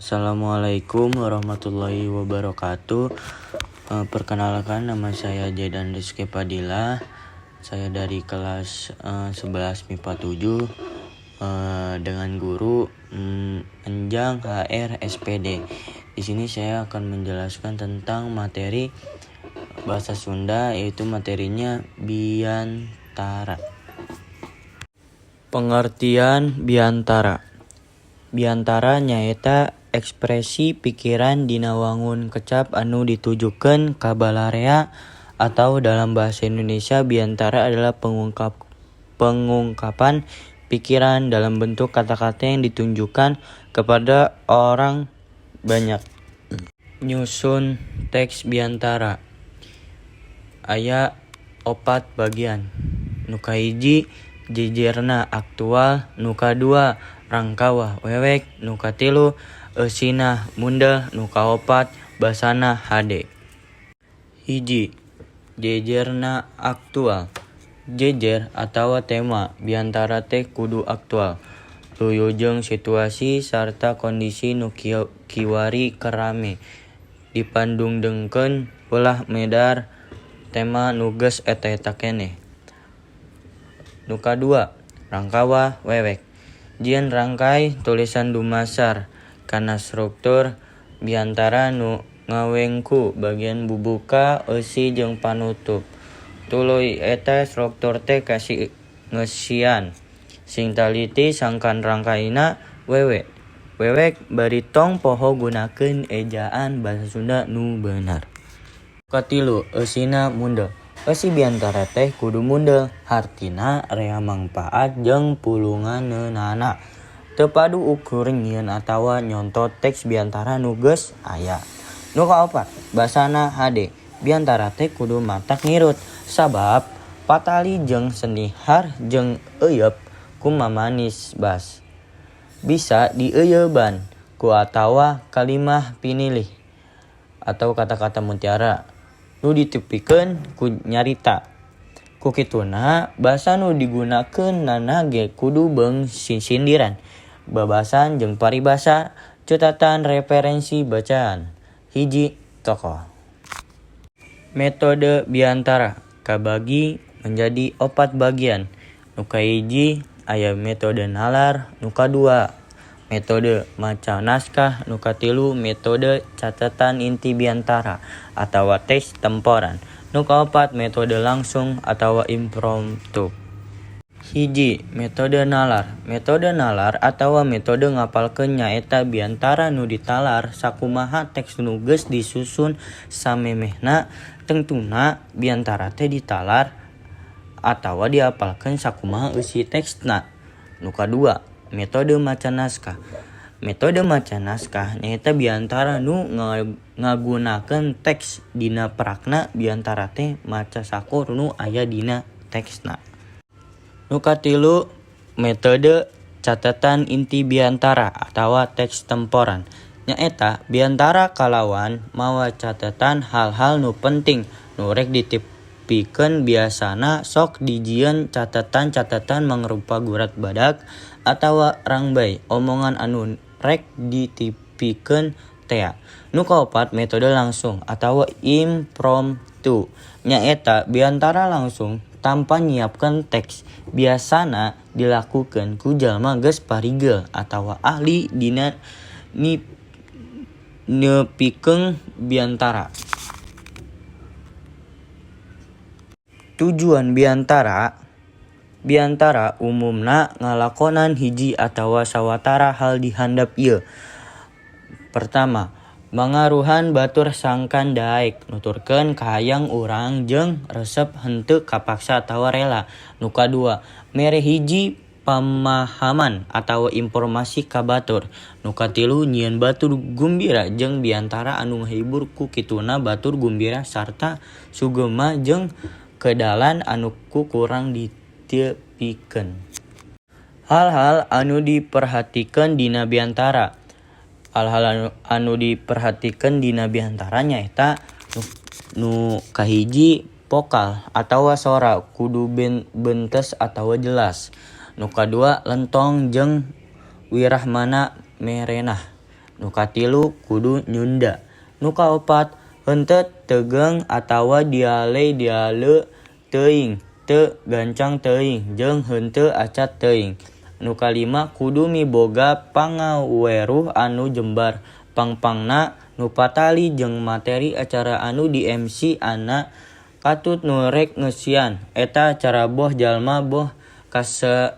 Assalamualaikum warahmatullahi wabarakatuh. Perkenalkan, nama saya Jaidan Rizky Padilla. Saya dari kelas 11 MIPA 7 dengan guru Enjang HR SPD. Di sini saya akan menjelaskan tentang materi bahasa Sunda, yaitu materinya biantara. Pengertian biantara. Biantara nyaeta ekspresi pikiran dina wangun kecap anu ditujukeun ka balarea, atau dalam bahasa Indonesia biantara adalah pengungkapan pikiran dalam bentuk kata-kata yang ditunjukkan kepada orang banyak. Nyusun teks biantara aya opat bagian. Nu kahiji, jejerna aktual, nu kadua, rangkawah wewek, nu katilu, eusina mundel, nu kaopat, basana hade. 1. Jejerna aktual. Jejer atawa tema biantara teh kudu aktual, luyu jeung situasi sarta kondisi nu kiwari keur rame dipandugdengkeun, ulah medar tema nu geus eta-eta keneh. Nu kadua, rangkawah wewek. Jieun rangkay tulisan dumasar kana struktur biantara nu ngawengku bagian bubuka, eusi jeung panutup. Tuluy eta struktur teh kasih ngeusian. Sing taliti sangkan rangkayna wewe wewek, bari tong poho gunakeun ejaan basa Sunda nu bener. Katilu, eusina mundel. Eusi biantara teh kudu mundel, hartina rea mangpaat jeung pulunganeunana. Teu padu ukur nyieun atawa nyonto teks biantara nu geus aya. Nu kaopat, basana hade. Biantara teh kudu matak ngirut, sabab patali jeung senihar jeung euyeub ku mamanis bas. Bisa dieuyeuban ku atawa kalimah pinilih atau kata-kata mutiara nu ditepikeun ku nyarita. Ku kituna basa nu digunakeunana ge kudu beung sisindiran, babasan jeung paribasa. Catatan referensi bacaan. 1. Tokoh. Metode biantara kabagi menjadi opat bagian. Nu kahiji aya metode nalar, nu kadua metode maca naskah, nu katilu metode catatan inti biantara atawa teks temporan, nu kaopat metode langsung atawa impromptu. 1. Metode nalar. Metode nalar atawa metode ngapalkeun nyaeta biantara nu ditalar sakumaha teks nu geus disusun samemehna. Tangtuna biantara teh ditalar atawa diapalkeun sakumaha eusi teksna. Nu kadua, metode maca naskah. Metode maca naskah nyaeta biantara nu ngagunakeun teks dina prakna. Biantara teh maca sakur nu aya dina teksna. Nu katilu, metode catatan inti biantara atawa teks temporan. Nyaeta biantara kalawan mawa catetan hal-hal nu penting nu rek ditepikeun. Biasana sok dijieun catetan-catetan mangrupa gurat badag atawa rangbay omongan anu rek ditepikeun tea. Nu kaopat, metode langsung atawa impromptu. Nyaeta biantara langsung tanpa nyiapkeun teks, biasana dilakukeun ku jalma geus parigel atawa ahli dina nepikeun biantara. Tujuan biantara. Biantara umumna ngalakonan hiji atawa sawatara hal di handap ieu. Pertama, mangaruhan batur sangkan daek nuturkeun kahayang urang jeung resep henteu kapaksa atawa rela. Nu kadua, mere hiji pamahaman atawa informasi ka batur. Nu katilu, nyieun batur gumbira jeung biantara anu ngahibur, ku kituna batur gumbira sarta sugema jeung kedalan anu ku kurang ditepikeun. Hal-hal anu diperhatikeun dina biantara. Hal-hal anu diperhatikeun dina biantara nyaeta nu kahiji, vokal atawa sora kudu bentes atawa jelas. Nu kadua, lentong jeung wirahmana merenah. Nu katilu, kudu nyunda. Nu kaopat, henteu tegang atawa diale-diale teuing, teu gancang teuing jeung henteu acat teuing. Nu kalima, kudu miboga pangaweruh anu jembar, pang-pangna nu patali jeung materi acara anu di MC anna katut nu rek ngeusian eta acara boh jalma boh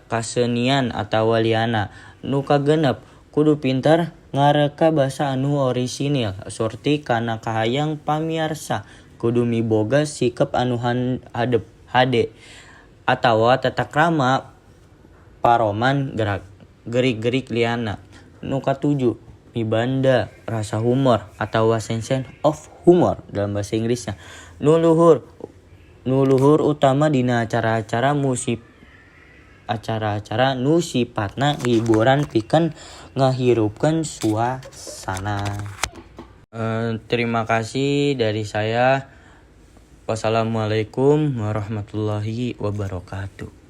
kasenian atawa lianna. Nu kagenep, kudu pinter ngareka basa anu orisinil surti kana kahayang pamiarsa. Kudu miboga sikep anu hade atawa tata krama paroman gerik-gerik lianna. Nu katujuh, mibanda rasa humor atawa sense of humor dalam bahasa Inggrisna nu luhur utama dina acara-acara nu sipatna hiburan pikeun ngahirupkeun suasana. Terima kasih dari saya. Wassalamualaikum warahmatullahi wabarakatuh.